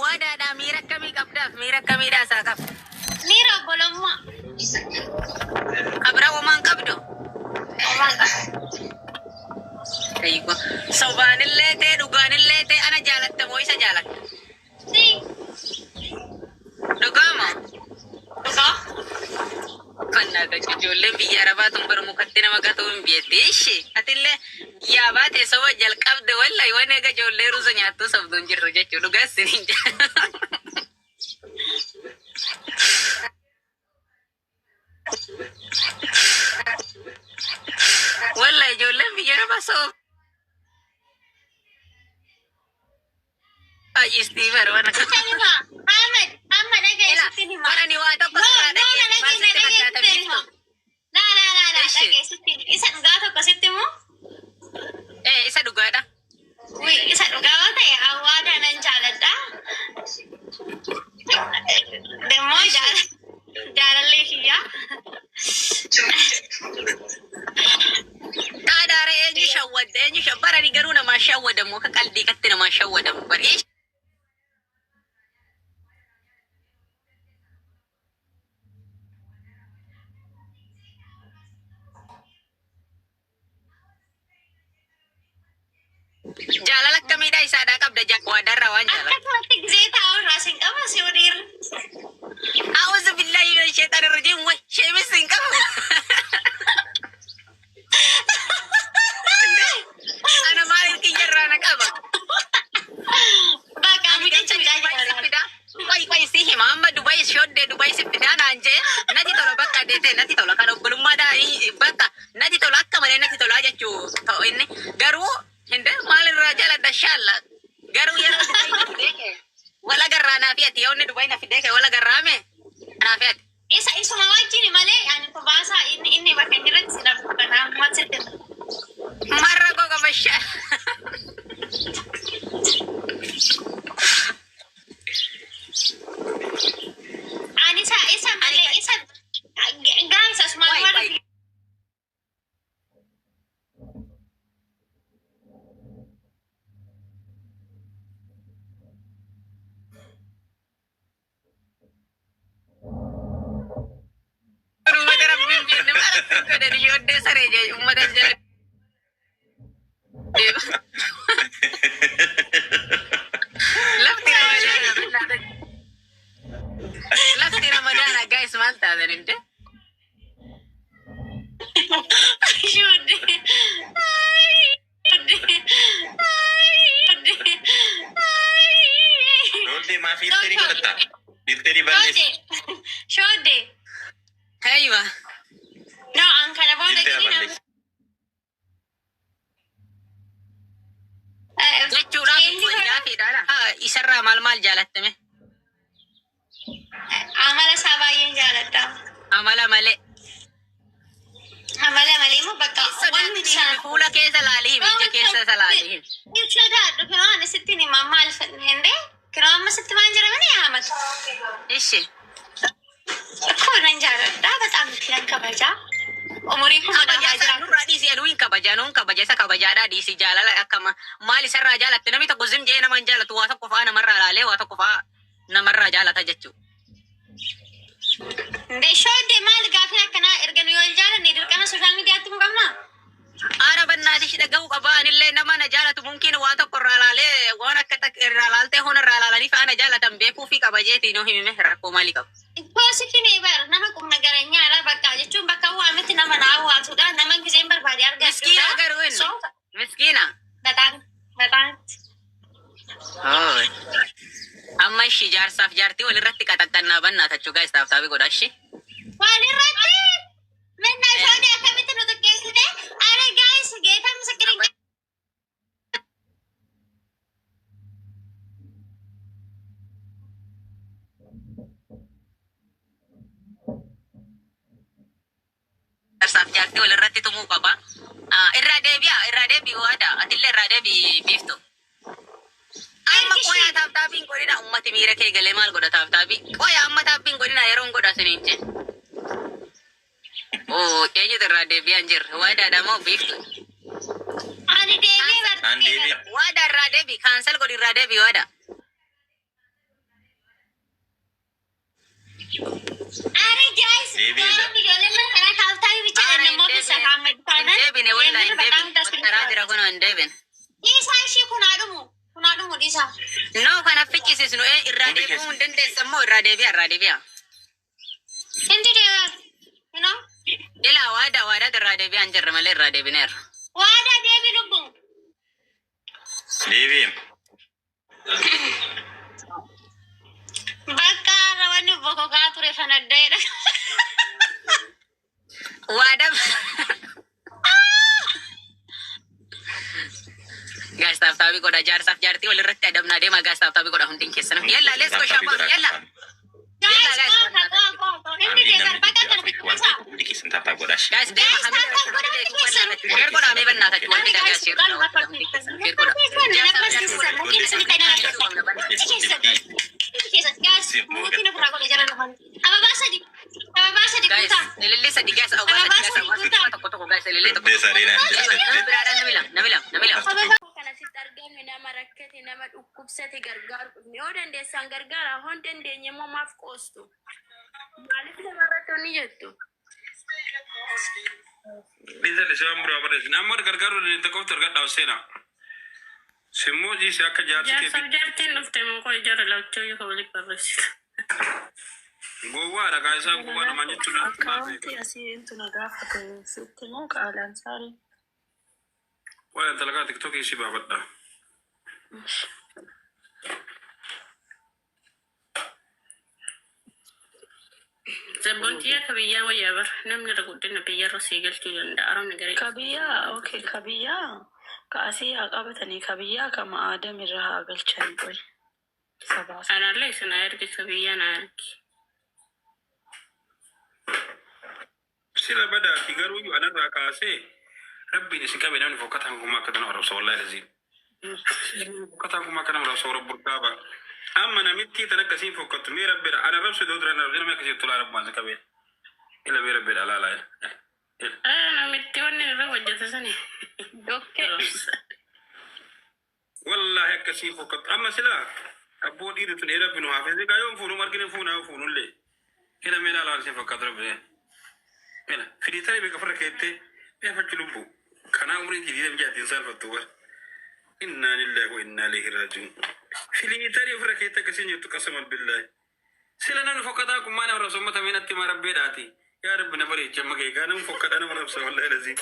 Wadaadhaa miira akkamii qabdaaf miira akkamiidhaa isaa qaba? Miira obbolummaa. Kabira homaan qabdu? Homaan qabu. Eeyyuu. Sobaanillee ta'e dhugaanillee ta'e ana jaalatta moo isa jaalatta? Si. Dhugaama? Dhugaa. Uffannaa ta'e ijoolleen biyya Arabaa tun bara mukatti nama gatuu hin beekti. Ishi atillee biyyaa baate soba jalqabde wallahi waan eega ijoollee ruuza nyaattuu sobdu hin jirru jechuudha. Dhugaas hin jira. Wallahi ijoolleen biyya Arabaa soba baay'istii bara waan akka. Sittan hima. Ahmed, amma dhaga'i Ila sittin hima. bara ni waa tokko No, sirraa no, na dhagee maal dhaga'i, na sitti dhaga'i fakkaata sittin hima. biiftu? La la la la, Ishi. dhaga'i sittin. Isa dhugaa tokko sitti himu? Ee isa dhugaadha. Wi, isa dhugaa yoo ta'e awwaada nan jaaladha. Demmoo Ishi. jaalallee kiyyaa. Dhaadhaara eenyu shawwadde eenyu bara ni garuu namaa shawwadamu akka qalbii katti namaa shawwadamu bari. Jaalala akkamiidha isaadhaa qabda waadarraa waan Akka jaalala. kanatti gisee taa'u irraa sin qaba si odiirri. A'uuzu billahi mina sheexaan rajiim way sheemis hin qabu. Ana maal kiyyarraa na qaba. Bakka Ani mucicha ganta mucaa Dubai si jaalala. fida. Qoy qoy si hima amma Dubai shodde Dubai si fida naan jee natti tola bakka deete natti tola kan obbolummaadhaa bakka natti tola akka malee natti tola jechuu ta'u inni garuu hinde maalirraa jaaladha shaalla garuu yeroo Dubai na fidee kee wal agarraa naa fi ati yoo inni Dubai na fidee kee wal agarraa mee naa fi ati. Isa isuma wajjin malee ani kubaasaa inni inni bakka hin jirretti si darbu kanaaf maal sitti hima. Marra koo qaba shaa. Ani isa isa Ani malee kan isa gaayis asumaan qoy warra qoy uummata rabbiin beekne maal akka godhan ishoddee saree jee uummata jala deema. Lafti ramadaana billaa lafti ramadaana guys maal taatan hinde? Shoddee. Shoddee. Shoddee. Shoddee maa No fiilterii godhatta? shoddee. Fiilterii balleessi. Shoddee. Shoddee. Haywa. No, an kana booda Fiiltera jedhi namni. balleessi. Jechuudhaaf Inni godha. gaafiidha. Isarraa maal maal jaalattame? Amala isaa baay'een jaaladha. Amala malee. Amala malee immoo bakka Hin wanni sodaatin isaa. himi fuula keessa laalii himi ija keessa isa laalii himi. Hin sodaadhu kinoo ani sitti hima maal hinde kinoo amma sitti maan jedhamani haamatu. Ishi. Koo nan jaaladha በጣም nan kabajaa. Umurii kuma Kabajaa namaa isaa jiraatu. nurraa dhiisi anuu hin kabajaa nuun kabaja isa kabajaadhaa dhiisi jaalala akkama maal isarraa jaalatte namni tokko zim jedhee nama hin jaalatu waa tokko fa'aa namarraa laalee waa tokko fa'aa namarraa jaalata jechuudha. Hinde shooddee maal gaafin akkanaa erga nu yoo hin jaalanne dirqama sooshaal miidiyaatti hin qabnaa? Aara bannaatish dhaga'uu qaba anillee nama na jaalatu mumkiin waa tokko irraa laalee waan akka irraa laaltee hona irraa laalanii fa'aa na jaalatan beekuu fi qaba jeetii nuu himime rakkoo maalii qaba. Koositti mee bar nama qubna garanyaadha bakka jechuun bakka waamitti nama na hawwaatudha nama giseen barbaade Miskiina argadhuudha. garuu inni So miskiina. በጣም በጣም Oh. Amma ishii jaarsaaf jaartii walirratti qaxaqqannaa bannaatachuu gaa'is taaf-taabii godha ishii. walirratti minna shoodee akkamitti nu xiqqeessite are gaayis geetaa misakkirin Jaarsaaf jaartii walirratti tumuu qaba. Ah, irraa deebi'a irraa deebi'u waada atillee irraa deebi'i biiftu. Amma ergishi qoyaa taaptaabiin godhina ummati miira kee galee maal godha taaptaabii qoyaa amma taappiin godhina yeroon godha isiniin jedhe. Oo eenyutu irraa deebi'aa hin jirre waadaadha moo biiftu? ani deebi'ee An bartee deebi'a. Waada irraa deebi kaansal godhi irraa deebi waada. Are guys, Deebiin gaara ijoolleen mana kanaa taaptaabii bichaadha namoota isa Ahmed Hin taanaan. deebine wallaahi hin deebine. Karaa jira kunoo hin deebine. Dhiisaa ishee kun haa dhumu. Kun haa dhumu dhiisaa. No kana ficcisiisnu irraa Hundi deebi'uu keessa. hin dandeessa immoo irraa deebi'a irraa deebi'a. Hindi deebi'a. You know? Ilaa waadaa waadaa irraa deebi'aa hin jirre malee irraa deebineerra. Waadaa deebi lubbu. Deebiin. Bakka har'a wanni bokokaa ture fanaddeedha. Waadaa. Guys, tap taabii godha jaarsaaf jaartii walirratti adamnaa deema guys, tap taabii godha hundin keessan. Yalla, let's go shabaab, yalla. Guys, Yalla guys. qofa qofa qofa. Hindi deebi'a. Bakka kana ficcisiisaa. Hundi keessan tap tap godhaa. Guys, deema. Guys, tap tap godha hundi keessan. Share godha mee bannaatachuu wal fida guys, share godha hundi keessan share godha. Jaarsaaf jaartii Ababaa Guys, ilillee sadi guys, awwaa sadi guys, awwaa sadi tokko tokko guys, ilillee tokko Dubbii tokko. saree naan Nama jedhe. biraadha nami lama, nami lama, nami lama. Kan asitti argamne nama rakkate, nama dhukkubsate gargaaru dhufne. Yoo dandeessan gargaara, hoo hin dandeenye immoo maaf qoostu? Maaliif namarratti wanni jettu? Dhiisa lisaan biraa barreessin. Amma gargaaruu dandeetta qofti argadhaa seenaa. Simmoo jiise akka jaarsi Jaarsaaf kee jaartiin dhufte moo koo jara lachuu yoo walitti barreessitu. Gowwaadha kaa isaan gowwaa namaan jechuudha. Akkaawuntii asii eentu na gaafate sitti moo qaalaan saarii? Waa dalagaa TikTokii si baafadha. Zabboontii akka biyyaa wayyaa bara namni irra guddina biyyarra sii galchuu danda'a. Arabni garee. Ka biyyaa, okay, ka biyyaa ka asii haa qabatanii ka biyyaa ka ma'aadam irra haa galchanii qoy. Sabaasa. Anaallee isin haa ergi ka biyyaa na ergi. Sila badaati garuu iyyuu anarraa kaasee rabbiin isin qabe namni fokkataan kun akka nama arrabsa wallahi laziin. Fokkataan kun akka nama arrabsa warra burkaaba. Amma namitti tan akkasiin fokkattu mee rabbiidha ana rabsu iddoo duraan arrabse namni akkasii tolaa rabbumaan si qabe. Ila mee rabbiidha alaalaa. Namitti wanni irra hojjete sani. Dokke. Wallahi akkasii fokkattu amma sila abboo dhiirri tun ee rabbi nu haafise gaa yoon fuunu margine fuuna yoo fuunullee. Ila mee ilaalaa isin fakkaatu rabbi. Ila fidii tarii beeka farra keettee mee fachi lubbu. Kanaa umriin jiriira bijaatiin saalfattu bara. Innaa lillahi wa innaa ilaihi raaji'uun. Filii tarii ofirra keettee akkasiin jirtu qasamal billaahi. Sila namni fokkataa kun maal nama rabsa uummata mee natti himaa rabbeedhaati. Yaa rabbi na bareechi amma kee gaa namni fokkataa nama rabsa wallahi lazii.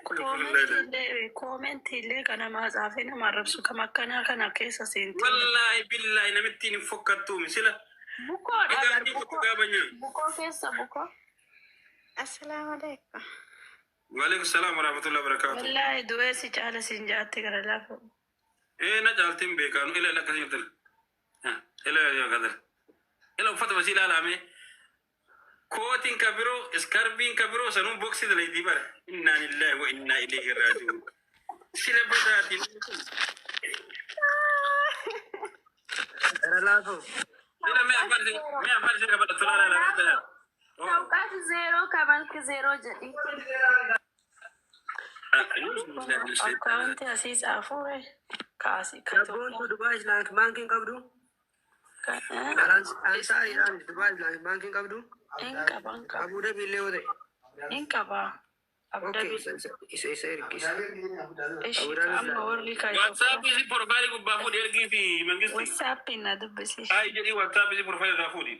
Koomentii koomentii illee kan namaa tsaafee nama arrabsu kam akkanaa kana keessa seentee. Wallahi billahi namittiin hin fokkattuumi sila. Bukoodha Egaa bar inni bukoo. fokkataa banyaa. Bukoo keessa bukoo. Assalamu alaikum. Waalaikum salaam wa rahmatullahi wa barakaatuh. Wallaahi du'ee si caala siin jaatte gara laafa. Ee na caaltiin beekaanu ila ila akkasii jirtan. Ila ila ila ila uffata basii ilaalame. Kootiin ka biroo iskarbiin ka biroo sanuu boksii dalaydii bara. Innaa lillahi wa innaa ilayhi raaji'uun. Sila badaatiin. Gara laafoo. Ila mee afaan ishee qabadha tolaa ilaalaa. Tawqaatu zeeroo kamalki zeeroo jedhi. Akkaawuntii asii tsaafuu ka asii ka Sabboontu Dubai Islamic Banking qabdu. Itoophiyaa. Ansaariidhaan Dubai Islamic Banking qabdu. Hin qaba hin qaba Abu Dhabi illee yoo ta'e. hin qaba. Okay, Abdabi isa isa ergisa. ishi Abu ka Dhabi amma Islamic. warri ka WhatsApp Itoophiyaa. isi profaayilii gubbaa fuudhi ergii fi mangisti. WhatsAppiin na dubbisi. Ay jedhii WhatsApp isi profaayilii irraa fuudhi.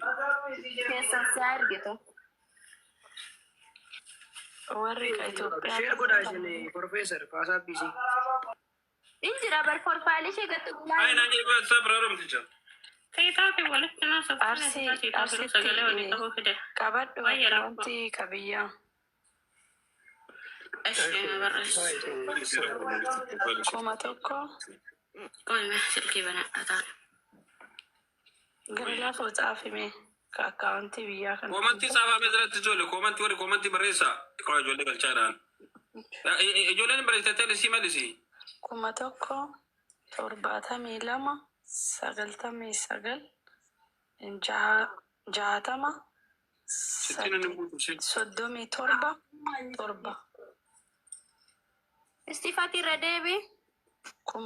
Keessan si haa ergitu. Warri ka Itoophiyaa Share godhaa isin professor WhatsApp isii. Injira bar forfaayilii ishee gatti Ay gulaayi. naan jedhi WhatsApp irraa romticha. Tiitaafi walitti naasofne Arsii tiitaafi sagalee walii arsitti qabuu fide. qabadhu Wayya lubbuu. akkaawuntii ka biyyaa. Ishee na barreessu. 1000 Qoyme silkii banadha ta'a. Gara laafoo tsaafime ka akkaawuntii biyyaa kana. Koomantii saafamee jiratti ijoollee koomantii warri koomantii barreessa. Qola ijoollee galchaadhaan. Ijoolleen barreessitee isii malisi. 1072 99 60 Sittiin inni guutu si. 37 7. Istifati irra deebi. 1000 1000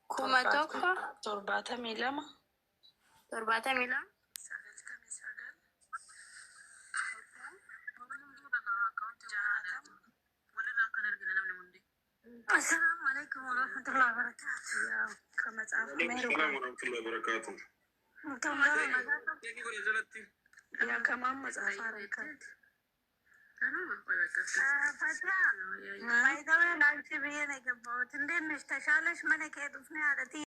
72 72 99 Assalaamu alaikum warahmatullahi wabarakatuh. Yaa ከመጽሐፍ ሜሩ Salaam warahmatullahi wabarakatuh. Eegi godhe jalatti. yaa kamaan መጽሐፍ አረካት Fatiha, by the way, ላንቺ ብዬ ነው የገባሁት። እንዴት ነሽ? ተሻለሽ? መነ ከሄዱፍ ነው ያለቲ